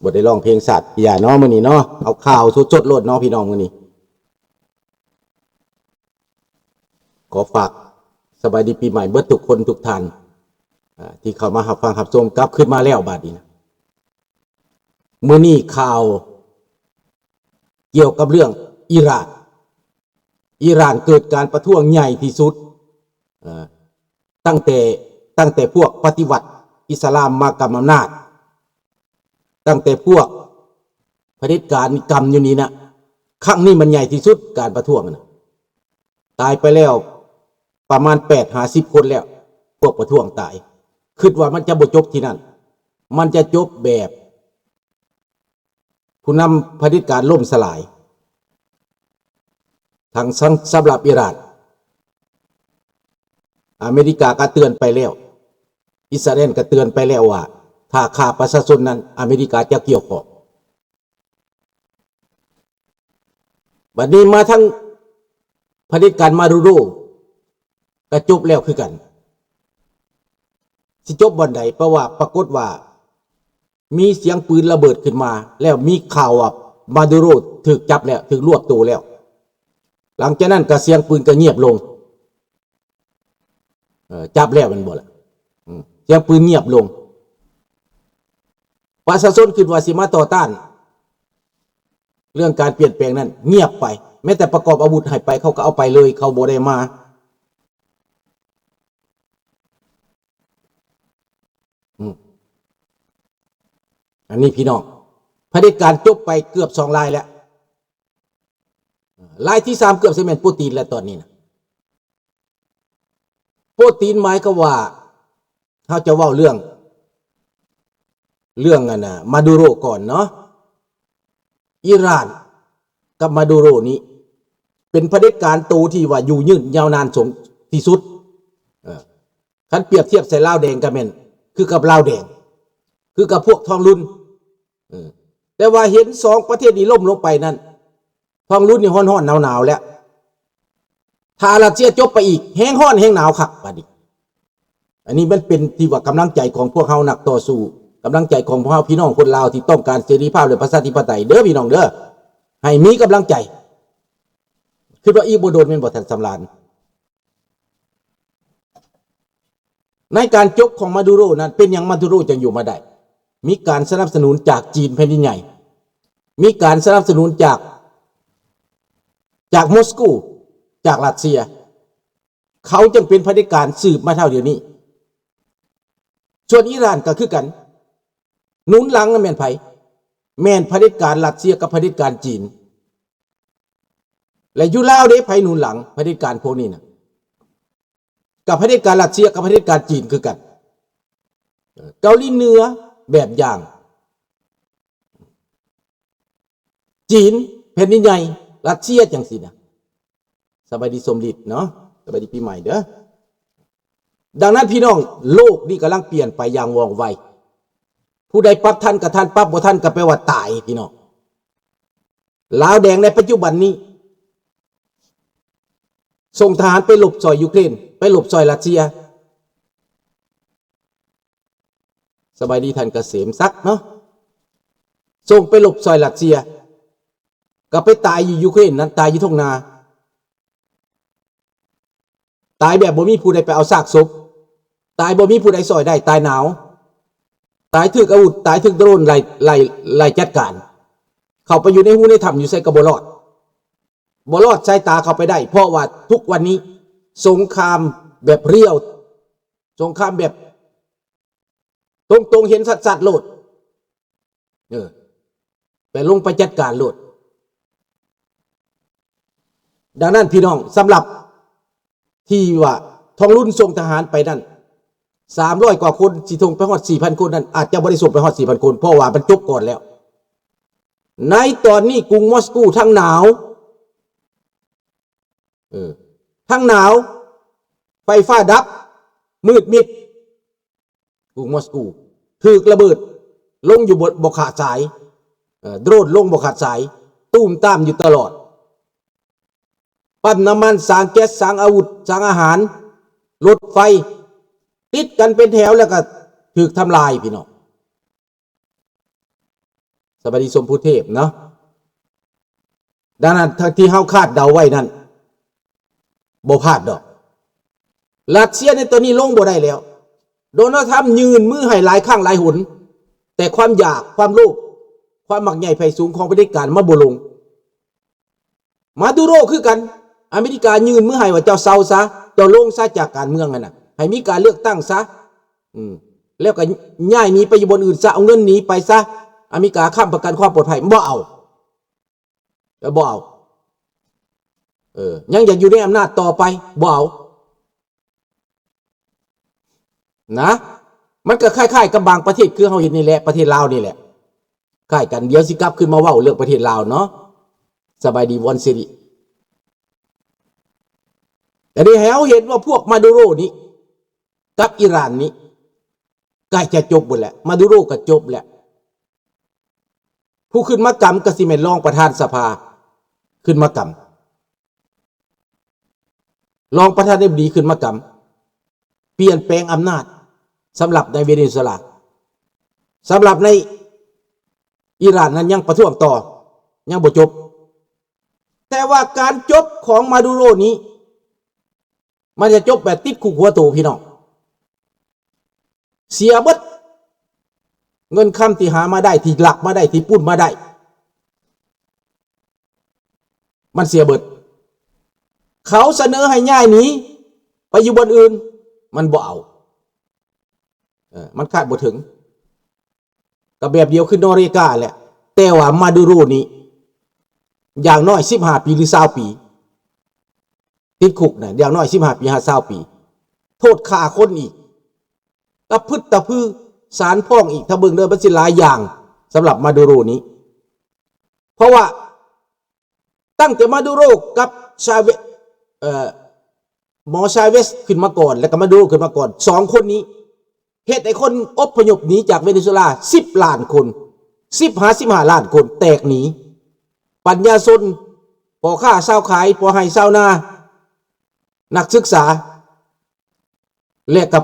ບໍ່ໄດ້ຮ້ອງເພງຊາດເທື່ອເນາະ ມື້ນີ້ເນາະ. ເອົາຂ່າວສົດໆໂລດເນາະ ພີ່ນ້ອງ ມື້ນີ້. ຂໍຝາກສະບາຍດີປີໃໝ່ເບິດທຸກຄົນທຸກທ່ານ ອ່າ ທີ່ເຂົ້າມາຮັບຟັງຮັບຊົມ. ກັບຄືນມາແລ້ວບາດນີ້ນະ. ມື້ນີ້ຂ່າວກ່ຽວກັບເລື່ອງອີຣານ. ອີຣານເກີດການປະທ້ວງໃຫຍ່ທີ່ສຸດ ເອີ ຕັ້ງແຕ່ ຕັ້ງແຕ່ພວກປະຕິວັດອິດສະລາມມາກຳອຳນາດ, ຕັ້ງແຕ່ພວກຜະເດັດການກຳຢູ່ນີ້ນະ. ຄັ້ງນີ້ມັນໃຫຍ່ທີ່ສຸດ ການປະທ້ວງນະ. ຕາຍໄປແລ້ວປະມານແປດຫາສິບຄົນແລ້ວ ພວກປະທ້ວງຕາຍ. ຄິດວ່າມັນຈະບໍ່ຈົບທີ່ນັ້ນ, ມັນຈະຈົບແບບ ຜູ້ນຳຜະເດັດການລົ້ມສະຫຼາຍ. ທັງສຳ ສຳລັບອີຣານ, ອາເມລິກາກໍເຕືອນໄປແລ້ວ, ອິດສະຣາເອນກໍເຕືອນໄປແລ້ວວ່າ ຖ້າຂ້າປະຊາຊົນນັ້ນ ອາເມລິກາຈະກ່ຽວຂ້ອງ. ບັດນີ້ມາທາງຜະເດັດການມາດູໂຣ ກໍຈົບແລ້ວຄືກັນ. ຊິຈົບບ່ອນໃດ? ເພາະວ່າປາກົດວ່າມີສຽງປືນລະເບີດຂຶ້ນມາ ແລ້ວມີຂ່າວວ່າມາດູໂຣຖືກຈັບແລ້ວ, ຖືກລວບໂຕແລ້ວ. ຫຼັງຈາກນັ້ນກໍສຽງປືນກໍງຽບລົງ. ເອີ ຈັບແລ້ວແມ່ນບໍ່ລະ? ອືມ ສຽງປືນງຽບລົງ. ປະຊາຊົນຄິດວ່າຊິມາຕໍ່ຕ້ານເລື່ອງການປ່ຽນແປງນັ້ນ ງຽບໄປ. ແມ້ແຕ່ປະກອບອາວຸດໃຫ້ໄປ ເຂົາກໍເອົາໄປເລີຍ, ເຂົາບໍ່ໄດ້ມາ. ອືມ ອັນນີ້ພີ່ນ້ອງ, ຜະເດັດການຈົບໄປເກືອບສອງລາຍແລ້ວ. ລາຍທີສາມເກືອບຊິແມ່ນປູຕິນແລ້ວຕອນນີ້ນະ. ປູຕິນໝາຍຄວາມວ່າ ເຮົາຈະເວົ້າເລື່ອງ ເລື່ອງອັນນ່າ ມາດູໂຣກ່ອນເນາະ. ອີຣານກັບມາດູໂຣນີ້ ເປັນຜະເດັດການໂຕທີ່ວ່າຢູ່ຍືນຍາວນານສົງ ທີ່ສຸດ. ເອີ ຄັນປຽບທຽບໃສ່ລາວແດງກໍແມ່ນຄືກັບລາວແດງ, ຄືກັບພວກທອງລຸນ. ເອີ ແຕ່ວ່າເຫັນສອງປະເທດນີ້ລົ້ມລົງໄປນັ້ນ ທອງລຸນນີ້ຮ້ອນໆໜາວໆແລ້ວ. ຖ້າຣັດເຊຍຈົບໄປອີກ ແຮງຮ້ອນແຮງໜາວຄັກບາດນີ້. ອັນນີ້ມັນເປັນທີ່ວ່າກຳລັງໃຈຂອງພວກເຮົານັກຕໍ່ສູ້, ກຳລັງໃຈຂອງພວກເຮົາພີ່ນ້ອງຄົນລາວທີ່ຕ້ອງການເສລີພາບ ແລະ ປະຊາທິປະໄຕເດີພີ່ນ້ອງເດີ. ໃຫ້ມີກຳລັງໃຈ. ຄິດວ່າອີກບໍ່ດົນແມ່ນບໍ່ທ່ານສຳລານ? ໃນການຈົບຂອງມາດູໂຣນັ້ນ ເປັນຫຍັງມາດູໂຣຈຶ່ງຢູ່ມາໄດ້? ມີການສະໜັບສະໜູນຈາກຈີນແຜ່ນດິນໃຫຍ່, ມີການສະໜັບສະໜູນຈາກ ຈາກມົສກູ, ຈາກຣັດເຊຍ, ເຂົາຈຶ່ງເປັນຜະເດັດການສືບມາເທົ່າດຽວນີ້. ສ່ວນອີຣານກໍຄືກັນ, ໜູນຫຼັງນັ້ນແມ່ນໃຜ? ແມ່ນຜະເດັດການຣັດເຊຍກັບຜະເດັດການຈີນ. ແລະ ຢູ່ລາວເດ ໃຜໜູນຫຼັງຜະເດັດການພວກນີ້ນະ? ກັບຜະເດັດການຣັດເຊຍກັບຜະເດັດການຈີນຄືກັນ. ເອີ ເກົາຫຼີເໜືອແບບຢ່າງ, ຈີນແຜ່ນດິນໃຫຍ່, ຣັດເຊຍຈັ່ງຊີ້ນະ. ສະບາຍດີສົມລິດເນາະ, ສະບາຍດີປີໃໝ່ເດີ. ດັ່ງນັ້ນພີ່ນ້ອງ, ໂລກນີ້ກຳລັງປ່ຽນໄປຢ່າງວ່ອງໄວ. ຜູ້ໃດປັບທັນກໍທັນ, ປັບບໍ່ທັນກໍແປວ່າຕາຍພີ່ນ້ອງ. ລາວແດງໃນປັດຈຸບັນນີ້ ສົ່ງທະຫານໄປລົບຊ່ອຍຢູເຄຣນ, ໄປລົບຊ່ອຍຣັດເຊຍ. ສະບາຍດີທ່ານກະເສມສັກເນາະ. ສົ່ງໄປລົບຊ່ອຍຣັດເຊຍ ກໍໄປຕາຍຢູ່ຢູເຄຣນນັ້ນ, ຕາຍຢູ່ທົ່ງນາ, ຕາຍແບບບໍ່ມີຜູ້ໃດໄປເອົາຊາກສົບ, ຕາຍບໍ່ມີຜູ້ໃດຊ່ອຍໄດ້, ຕາຍໜາວ, ຕາຍຖືກອາວຸດ, ຕາຍຖືກໂດຣນໄລ່ ໄລ່ ໄລ່ຈັດການ, ເຂົ້າໄປຢູ່ໃນຮູໃນຖ້ຳຢູ່ໃສກໍບໍ່ລອດ, ບໍ່ລອດສາຍຕາເຂົ້າໄປໄດ້. ເພາະວ່າທຸກວັນນີ້ສົງຄາມແບບລຽວ, ສົງຄາມແບບ ຕົງໆ ເຫັນຊັດໆໂລດ. ເອີ ໄປລົງໄປຈັດການໂລດ. ດັ່ງນັ້ນພີ່ນ້ອງ, ສຳລັບທີ່ວ່າທອງລຸນສົ່ງທະຫານໄປນັ້ນ ສາມຮ້ອຍກວ່າຄົນ, ຊິສົ່ງໄປຮອດສີ່ພັນຄົນນັ້ນ ອາດຈະບໍ່ໄດ້ສົ່ງໄປຮອດສີ່ພັນຄົນ, ເພາະວ່າມັນຈົບກ່ອນແລ້ວ. ໃນຕອນນີ້ກຸງມອສກູທັງໜາວ, ເອີ ທັງໜາວ, ໄຟຟ້າດັບ, ມືດມິດ. ກຸງມອສກູຖືກລະເບີດລົງຢູ່ບໍ່ ບໍ່ຂາດສາຍ, ເອີ ໂດຣນລົງບໍ່ຂາດສາຍ, ຕູມຕາມຢູ່ຕະຫຼອດ. ປ້ຳນ້ຳມັນ, ສາງແກັສ, ສາງອາວຸດ, ສາງອາຫານ, ລົດໄຟ, ຕິດກັນເປັນແຖວ ແລ້ວກໍຖືກທຳລາຍ, ພີ່ນ້ອງ. ສະບາຍດີ ສົມພູເທບເນາະ. ດັ່ງນັ້ນ ທີ່ເຮົາຄາດເດົາໄວ້ນັ້ນ ບໍ່ພາດດອກ. ຣັດເຊຍໃນຕອນນີ້ລົງບໍ່ໄດ້ແລ້ວ. ໂດນັລ ທຣຳ ຍື່ນມືໃຫ້ຫຼາຍຄັ້ງຫຼາຍຫົນ, ແຕ່ຄວາມຢາກ, ຄວາມໂລບ, ຄວາມມັກໃຫຍ່ໃຝ່ສູງຂອງຜະເດັດການມັນບໍ່ລົງ. ມາດູໂຣຄືກັນ, ອາເມລິກາຍື່ນມືໃຫ້ວ່າ ເຈົ້າເຊົາຊະ, ເຈົ້າລົງຊະຈາກການເມືອງຫັ້ນນະ, ໃຫ້ມີການເລືອກຕັ້ງຊະ, ອືມ ແລ້ວກໍຍ້າຍໜີໄປຢູ່ບ່ອນອື່ນຊະ, ເອົາເງິນໜີໄປຊະ, ອາເມລິກາຄ້ຳປະກັນຄວາມປອດໄພ, ບໍ່ເອົາ. ເອີ ບໍ່ເອົາ. ເອີ ຍັງຢາກຢູ່ໃນອຳນາດຕໍ່ໄປ, ບໍ່ເອົານະ. ມັນກໍຄ້າຍໆກັບບາງປະເທດ ຄືເຮົາເຫັນນີ້ແຫຼະ, ປະເທດລາວນີ້ແຫຼະ ຄ້າຍກັນ. ດຽວຊິກັບຄືນມາເວົ້າເລື່ອງປະເທດລາວເນາະ. ສະບາຍດີ ວອນສິລິ. ອັນນີ້ໃຫ້ເຮົາເຫັນວ່າພວກມາດູໂຣນີ້ ກັບອີຣານນີ້ ໃກ້ຈະຈົບໝົດແລ້ວ, ມາດູໂຣກໍຈົບແລ້ວ. ຜູ້ຂຶ້ນມາກຳກໍຊິແມ່ນລອງປະທານສະພາ ຂຶ້ນມາກຳ, ລອງປະທານາທິບໍດີຂຶ້ນມາກຳ, ປ່ຽນແປງອຳນາດ. ສຳລັບໃນເວເນຊູເອລາ, ສຳລັບໃນອີຣານນັ້ນຍັງປະທ້ວງຕໍ່, ຍັງບໍ່ຈົບ. ແຕ່ວ່າການຈົບຂອງມາດູໂຣນີ້ ມັນຈະຈົບແບບຕິດຄຸກຫົວໂຕ ພີ່ນ້ອງ. ເສຍເບິດ, ເງິນຄຳທີ່ຫາມາໄດ້, ທີ່ລັກມາໄດ້, ທີ່ປຸ້ນມາໄດ້, ມັນເສຍເບິດ. ເຂົາສະເໜີໃຫ້ຍ້າຍໜີໄປຢູ່ບ່ອນອື່ນ, ມັນບໍ່ເອົາ. ເອີ ມັນຄາດບໍ່ເຖິງ. ກໍແບບດຽວຄືນອເຣກາແຫຼະ, ແຕ່ວ່າມາດູໂຣນີ້ ຢ່າງໜ້ອຍສິບຫ້າປີ ຫຼື ຊາວປີ ຕິດຄຸກນະ, ຢ່າງໜ້ອຍສິບຫ້າປີ ຫາ ຊາວປີ. ໂທດຂ້າຄົນອີກ, ຕະພຶດຕະພື, ສານຟ້ອງອີກ. ຖ້າເບິ່ງເດີ ມັນຊິຫຼາຍຢ່າງສຳລັບມາດູໂຣນີ້, ເພາະວ່າ ຕັ້ງແຕ່ມາດູໂຣກັບຊາເວສ, ເອີ ໝໍຊາເວສຂຶ້ນມາກ່ອນ ແລ້ວກໍມາດູໂຣຂຶ້ນມາກ່ອນ, ສອງຄົນນີ້ເຮັດໃຫ້ຄົນອົບພະຍົບໜີຈາກເວເນຊູເອລາສິບລ້ານຄົນ, ສິບຫາສິບຫ້າລ້ານຄົນແຕກໜີ. ປັນຍາຊົນ, ພໍ່ຄ້າຊາວຂາຍ, ພໍ່ໄຮ່ຊາວນາ, ນັກສຶກສາ ແລະ ກັບ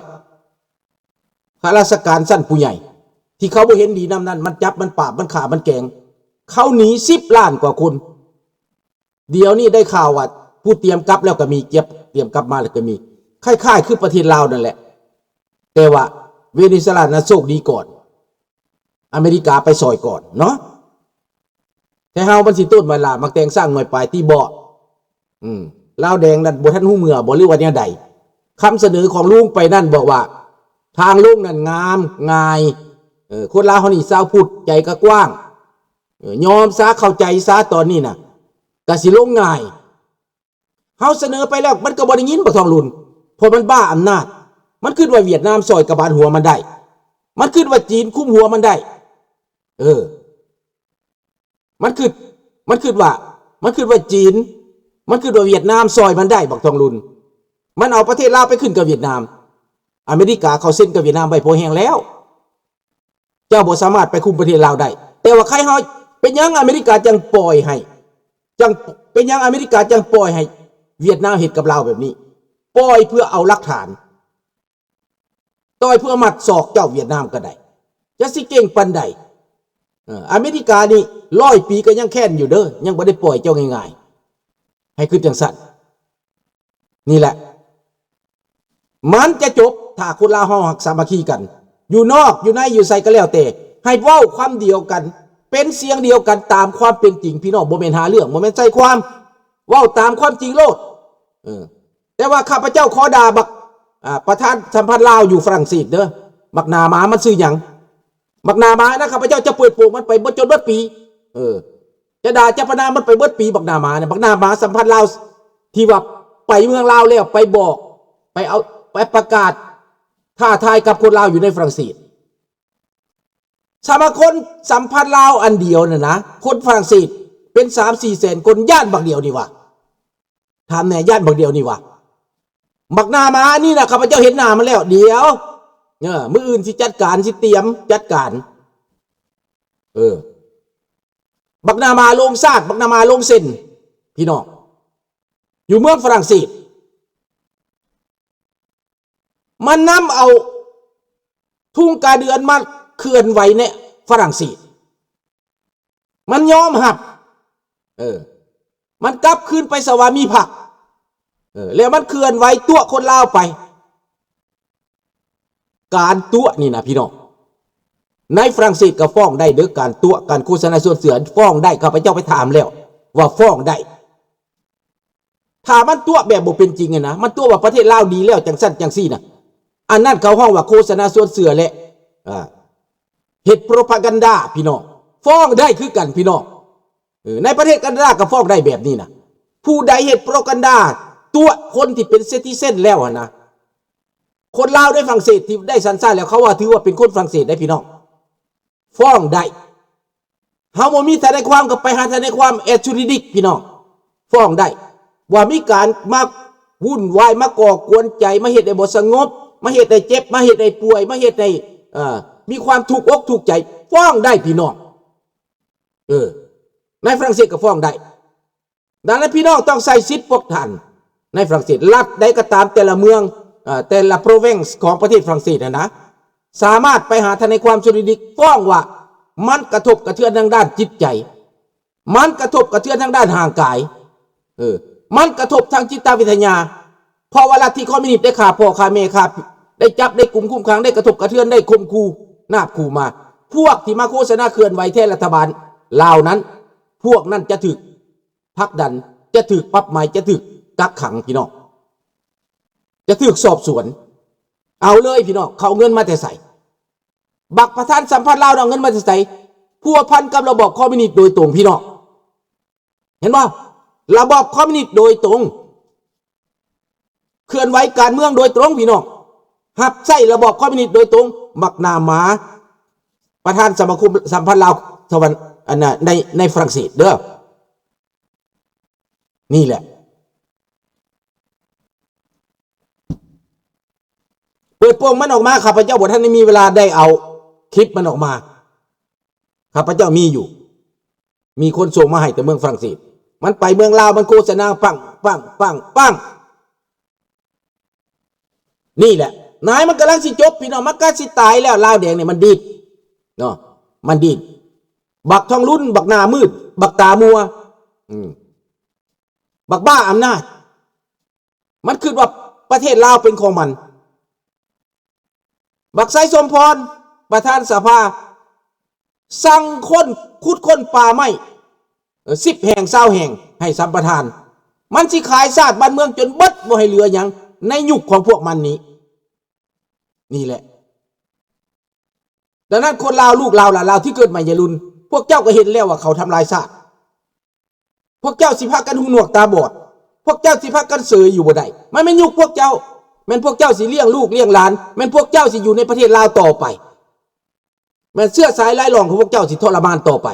ຂ້າລາຊະການຊັ້ນຜູ້ໃຫຍ່ ທີ່ເຂົາບໍ່ເຫັນດີນຳນັ້ນ, ມັນຈັບ, ມັນປາບ, ມັນຂ້າ, ມັນແກງ, ເຂົາໜີສິບລ້ານກວ່າຄົນ. ດຽວນີ້ໄດ້ຂ່າວວ່າຜູ້ຕຽມກັບແລ້ວກໍມີ, ຕຽມກັບມາແລ້ວກໍມີ, ຄ້າຍໆຄືປະເທດລາວນັ້ນແຫຼະ, ແຕ່ວ່າເວເນຊູເອລານັ້ນໂຊກດີກ່ອນ. ອາເມລິກາໄປຊ່ອຍກ່ອນເນາະ. ແຕ່ເຮົາມັນຊິຕົ້ນໄວລາ ໝາກແຕງຊ້າງໜ່ວຍປາຍຕິເບາະ. ອືມ ລາວແດງນັ້ນບໍ່ທັນຮູ້ເມື່ອບໍ່ ຫຼືວ່າແນວໃດ? ຄຳສະເໜີຂອງລຸງໄປນັ້ນບອກວ່າ ທາງລົງນັ້ນງາມ, ງ່າຍ. ເອີ ຄົນລາວເຮົານີ້ຊາວພຸດ ໃຈກໍກວ້າງ. ເອີ ຍອມຊະ, ເຂົ້າໃຈຊະ, ຕອນນີ້ນະ ກະຊິລົງງ່າຍ. ເຮົາສະເໜີໄປແລ້ວ ມັນກໍບໍ່ໄດ້ຍິນ ບັກທອງລຸນ, ເພາະມັນບ້າອຳນາດ. ມັນຄິດວ່າຫວຽດນາມຊ່ອຍກະບານຫົວມັນໄດ້, ມັນຄິດວ່າຈີນຄຸມຫົວມັນໄດ້. ເອີ ມັນຄິດ, ມັນຄິດວ່າ, ມັນຄິດວ່າຈີນ, ມັນຄິດວ່າຫວຽດນາມຊ່ອຍມັນໄດ້, ບັກທອງລຸນ. ມັນເອົາປະເທດລາວໄປຂຶ້ນກັບຫວຽດນາມ. ອາເມລິກາເຂົາເຊັນກັບຫວຽດນາມໄວ້ພໍແຮງແລ້ວ. ເຈົ້າບໍ່ສາມາດໄປຄຸມປະເທດລາວໄດ້. ແຕ່ວ່າໃຄເຮົາ, ເປັນຫຍັງອາເມລິກາຈັ່ງປ່ອຍໃຫ້, ຈັ່ງ, ເປັນຫຍັງອາເມລິກາຈັ່ງປ່ອຍໃຫ້ຫວຽດນາມເຮັດກັບລາວແບບນີ້? ປ່ອຍເພື່ອເອົາຫຼັກຖານ, ຕ່ອຍເພື່ອມັດສອກເຈົ້າຫວຽດນາມກໍໄດ້. ຈະຊິເກັ່ງປານໃດ? ເອີ ອາເມລິການີ້ຮ້ອຍປີກໍຍັງແຄ້ນຢູ່ເດີ, ຍັງບໍ່ໄດ້ປ່ອຍເຈົ້າງ່າຍໆ. ໃຫ້ຄິດຈັ່ງຊັ້ນ. ນີ້ແຫຼະ ມັນຈະຈົບ ຖ້າຄົນລາວເຮົາຮັກສາມັກຄີກັນ, ຢູ່ນອກ ຢູ່ໃນ ຢູ່ໃສກໍແລ້ວແຕ່ ໃຫ້ເວົ້າຄຳດຽວກັນ, ເປັນສຽງດຽວກັນຕາມຄວາມເປັນຈິງ ພີ່ນ້ອງ, ບໍ່ແມ່ນຫາເລື່ອງ, ບໍ່ແມ່ນໃສ່ຄວາມ, ເວົ້າຕາມຄວາມຈິງໂລດ. ເອີ ແຕ່ວ່າຂ້າພະເຈົ້າຂໍດ່າບັກ, ອ່າ, ປະທານສະຫະພັນລາວຢູ່ຝຣັ່ງເສດເດີ, ບັກໜ້າໝາ ມັນຊື່ຫຍັງ? ບັກໜ້າໝານະ, ຂ້າພະເຈົ້າຈະເປີດໂປງມັນໄປເບິດ ຈົນເບິດປີ. ເອີ ຈະດ່າຈະປະນາມມັນໄປເບິດປີ, ບັກໜ້າໝານະ, ບັກໜ້າໝາສະຫະພັນລາວ ທີ່ວ່າໄປເມືອງລາວແລ້ວ ໄປບອກ, ໄປເອົາ, ໄປປະກາດທ້າທາຍກັບຄົນລາວຢູ່ໃນຝຣັ່ງເສດ. ສະມາຄົມສະຫະພັນລາວອັນດຽວນັ້ນນະ, ຄົນຝຣັ່ງເສດເປັນສາມສີ່ແສນຄົນ, ຢ້ານບັກດຽວນີ້ຫວາ? ຖາມແດ່, ຢ້ານບັກດຽວນີ້ຫວາ? ບັກໜ້າໝານີ້ນະ, ຂ້າພະເຈົ້າເຫັນໜ້າມັນແລ້ວ. ດຽວ, ເອີ, ມື້ອື່ນຊິຈັດການ, ຊິຕຽມຈັດການ. ເອີ, ບັກໜ້າໝາລົງຊາດ, ບັກໜ້າໝາລົງເສັ້ນ, ພີ່ນ້ອງ, ຢູ່ເມືອງຝຣັ່ງເສດ. ມັນນຳເອົາທຸງກາເດືອນມາເຄື່ອນໄຫວໃນຝຣັ່ງເສດ. ມັນຍອມຮັບ ເອີ ມັນກັບຄືນໄປສະຫວາມີພັກ ເອີ ແລ້ວມັນເຄື່ອນໄຫວຕົວະຄົນລາວໄປ. ການຕົວະນີ້ນະພີ່ນ້ອງ ໃນຝຣັ່ງເສດກໍຟ້ອງໄດ້ເດີ້ ການຕົວະ ການໂຄສະນາຊວນເຊື່ອຟ້ອງໄດ້ ຂ້າພະເຈົ້າໄປຖາມແລ້ວວ່າຟ້ອງໄດ້. ຖ້າມັນຕົວະແບບບໍ່ເປັນຈິງຫັ້ນນະ ມັນຕົວະວ່າປະເທດລາວດີແລ້ວ ຈັ່ງຊັ້ນຈັ່ງຊີ້ນະ ອັນນັ້ນເຂົາຮ້ອງວ່າໂຄສະນາຊວນເຊື່ອ ແລະ ເຮັດໂປຣປາກັນດາພີ່ນ້ອງ ຟ້ອງໄດ້ຄືກັນພີ່ນ້ອງ. ເອີ ໃນປະເທດການາດາກໍຟ້ອງໄດ້ແບບນີ້ນະ ຜູ້ໃດເຮັດໂປຣປາກັນດາຕົວະຄົນທີ່ເປັນຊິຕິເຊັນແລ້ວຫັ້ນນະ ຄົນລາວໃນຝຣັ່ງເສດທີ່ໄດ້ສັນຊາດແລ້ວ ເຂົາວ່າຖືວ່າເປັນຄົນຝຣັ່ງເສດໄດ້ພີ່ນ້ອງ ຟ້ອງໄດ້. ເຮົາບໍ່ມີທະນາຍຄວາມກໍໄປຫາທະນາຍຄວາມແອດຊູຣິດິກພີ່ນ້ອງ ຟ້ອງໄດ້ ວ່າມີການມາວຸ້ນວາຍ ມາກໍ່ກວນໃຈ ມາເຮັດໃຫ້ບໍ່ສະຫງົບ ມາເຮັດໃຫ້ເຈັບ ມາເຮັດໃຫ້ປ່ວຍ ມາເຮັດໃຫ້ ເອີ ມີຄວາມທຸກອົກທຸກໃຈ ຟ້ອງໄດ້ພີ່ນ້ອງ. ເອີ ໃນຝຣັ່ງເສດກໍຟ້ອງໄດ້. ດັ່ງນັ້ນພີ່ນ້ອງຕ້ອງໃຊ້ສິດພວກທ່ານໃນຝຣັ່ງເສດ ລັດໃດກໍຕາມ ແຕ່ລະເມືອງ ເອີ ແຕ່ລະໂປຣວິນສ໌ຂອງປະເທດຝຣັ່ງເສດຫັ້ນນະ ສາມາດໄປຫາທະນາຍຄວາມຊູຣິດິກ ຟ້ອງວ່າມັນກະທົບກະເທືອນທາງດ້ານຈິດໃຈ ມັນກະທົບກະເທືອນທາງດ້ານຮ່າງກາຍ ເອີ ມັນກະທົບທາງຈິດຕະວິທະຍາ ເພາະວ່າລັດທິຄອມມິວນິດໄດ້ຂ້າພໍ່ຂ້າແມ່ ຂ້າ ໄດ້ຈັບໄດ້ກຸມຄຸມຂັງ ໄດ້ກະທົບກະເທືອນ ໄດ້ຂົ່ມຂູ່ນາບຂູ່ມາ. ພວກທີ່ມາໂຄສະນາເຄື່ອນໄຫວແທນລັດຖະບານລາວນັ້ນ ພວກນັ້ນຈະຖືກຜັກດັນ ຈະຖືກປັບໃໝ ຈະຖືກກັກຂັງພີ່ນ້ອງ ຈະຖືກສອບສວນ. ເອົາເລີຍພີ່ນ້ອງ ເຂົາເອົາເງິນມາແຕ່ໃສ? ບັກປະທານສະຫະພັນລາວເອົາເງິນມາແຕ່ໃສ? ພົວພັນກັບລະບອບຄອມມິວນິດໂດຍຕົງພີ່ນ້ອງ ເຫັນບໍ່? ລະບອບຄອມມິວນິດໂດຍຕົງ ເຄື່ອນໄຫວການເມືອງໂດຍຕົງພີ່ນ້ອງ ຮັບໃຊ້ລະບອບຄອມມິວນິດໂດຍຕົງ. ບັກໜ້າໝາ ປະທານສະມາຄົມສະຫະພັນລາວ ສະຫະວັນ ອັນນ່າ ໃນ ໃນຝຣັ່ງເສດເດີ້ ນີ້ແຫຼະ. ເປີດໂປງມັນອອກມາ ຂ້າພະເຈົ້າບໍ່ທັນໄດ້ມີເວລາໄດ້ເອົາຄລິບມັນອອກມາ ຂ້າພະເຈົ້າມີຢູ່ ມີຄົນສົ່ງມາໃຫ້ແຕ່ເມືອງຝຣັ່ງເສດ ມັນໄປເມືອງລາວ ມັນໂຄສະນາປັງ ປັງ ປັງ ປັງ. ນີ້ແຫຼະ ນາຍມັນກຳລັງຊິຈົບພີ່ນ້ອງ ມັນກະຊິຕາຍແລ້ວ ລາວແດງນີ້ມັນດິ້ນເນາະ ມັນດິ້ນ. ບັກທອງລຸນ ບັກໜ້າມືດ ບັກຕາມົວ ອືມ ບັກບ້າອຳນາດ ມັນຄິດວ່າປະເທດລາວເປັນຂອງມັນ. ບັກໄຊສົມພອນ ປະທານສະພາ ສັ່ງຄົ້ນ ຂຸດຄົ້ນປ່າໄມ້ ເອີ ສິບແຫ່ງ ຊາວແຫ່ງ ໃຫ້ສຳປະທານ. ມັນຊິຂາຍຊາດບ້ານເມືອງຈົນເບິດ ບໍ່ໃຫ້ເຫຼືອຫຍັງ ໃນຍຸກຂອງພວກມັນນີ້. ນີ້ແຫຼະ ດັ່ງນັ້ນຄົນລາວ ລູກລາວ ຫຼານລາວທີ່ເກີດໃໝ່ໃຫຍ່ລຸນ ພວກເຈົ້າກໍເຫັນແລ້ວວ່າເຂົາທຳລາຍຊາດ. ພວກເຈົ້າຊິພາກັນຫູໜວກຕາບອດ ພວກເຈົ້າຊິພາກັນເສີຍຢູ່ບໍ່ໄດ້. ມັນແມ່ນຍຸກພວກເຈົ້າ ແມ່ນພວກເຈົ້າຊິລ້ຽງລູກລ້ຽງຫຼານ ແມ່ນພວກເຈົ້າຊິຢູ່ໃນປະເທດລາວຕໍ່ໄປ ແມ່ນເຊື້ອສາຍລາຍລ່ອງຂອງພວກເຈົ້າຊິທໍລະມານຕໍ່ໄປ.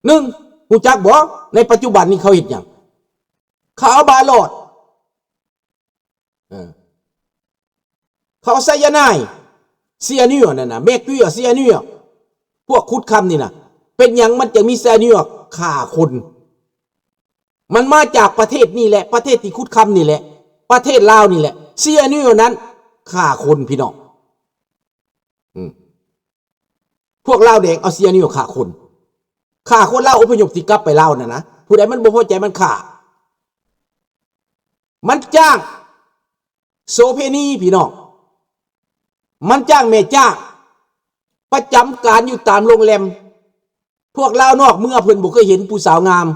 ໜຶ່ງ ຮູ້ຈັກບໍ່ ໃນປັດຈຸບັນນີ້ເຂົາເຮັດຫຍັງ? ເຂົາເອົາບາຫຼອດ ເອີ ເຂົາໃສ່ຢານາຍ cyanure ນັ້ນນະ mercury cyanure ພວກຂຸດຄຳນີ້ນະ. ເປັນຫຍັງມັນຈຶ່ງມີ cyanure ຂ້າຄົນ? ມັນມາຈາກປະເທດນີ້ແຫຼະ ປະເທດທີ່ຂຸດຄຳນີ້ແຫຼະ ປະເທດລາວນີ້ແຫຼະ. cyanure ນັ້ນຂ້າຄົນ ພີ່ນ້ອງ ອືມ ພວກລາວແດງເອົາ cyanure ຂ້າຄົນ ຂ້າຄົນລາວອົບພະຍົບທີ່ກັບໄປລາວນັ້ນນະ ຜູ້ໃດມັນບໍ່ພໍໃຈມັນຂ້າ. ມັນຈ້າງໂສເພນີ ພີ່ນ້ອງ ມັນຈ້າງແມ່ຈ້າງປະຈຳການຢູ່ຕາມໂຮງແຮມ. ພວກລາວນອກເມືອເພິ່ນບໍ່ເຄີຍເຫັນຜູ້ສາວງາມ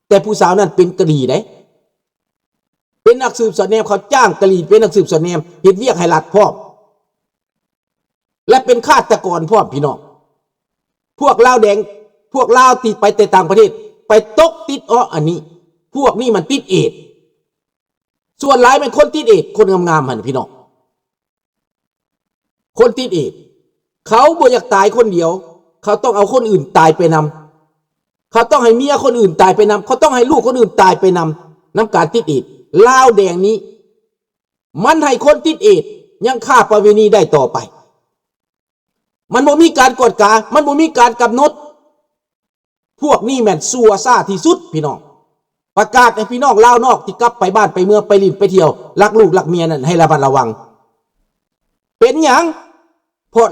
ແຕ່ຜູ້ສາວນັ້ນເປັນກະຫຼີເດ້ ເປັນນັກສືບສອດແນມ ເຂົາຈ້າງກະຫຼີເປັນນັກສືບສອດແນມ ເຮັດວຽກໃຫ້ລັດພ້ອມ ແລະ ເປັນຄາດຕະກອນພ້ອມ ພີ່ນ້ອງ. ພວກລາວແດງ ພວກລາວທີ່ໄປແຕ່ຕ່າງປະເທດ ໄປຕົກຕິດເອາະອັນນີ້ ພວກນີ້ມັນຕິດເອດ. ສ່ວນຫຼາຍແມ່ນຄົນຕິດເອດ ຄົນງາມໆຫັ້ນ ພີ່ນ້ອງ ຄົນຕິດເອດ ເຂົາບໍ່ຢາກຕາຍຄົນດຽວ ເຂົາຕ້ອງເອົາຄົນອື່ນຕາຍໄປນຳ ເຂົາຕ້ອງໃຫ້ເມຍຄົນອື່ນຕາຍໄປນຳ ເຂົາຕ້ອງໃຫ້ລູກຄົນອື່ນຕາຍໄປນຳ ນຳການຕິດເອດ. ລາວແດງນີ້ ມັນໃຫ້ຄົນຕິດເອດຍັງຄ້າປະເວນີໄດ້ຕໍ່ໄປ. ມັນບໍ່ມີການກວດກາ ມັນບໍ່ມີການກຳນົດ. ພວກນີ້ແມ່ນຊົ່ວຊ້າທີ່ສຸດ ພີ່ນ້ອງ. ປະກາດໃຫ້ພີ່ນ້ອງລາວນອກທີ່ກັບໄປບ້ານໄປເມືອງ ໄປຫຼິ້ນໄປທ່ຽວ ລັກລູກລັກເມຍນັ້ນໃຫ້ລະມັດລະວັງ. ເປັນຫຍັງ? ເພາະ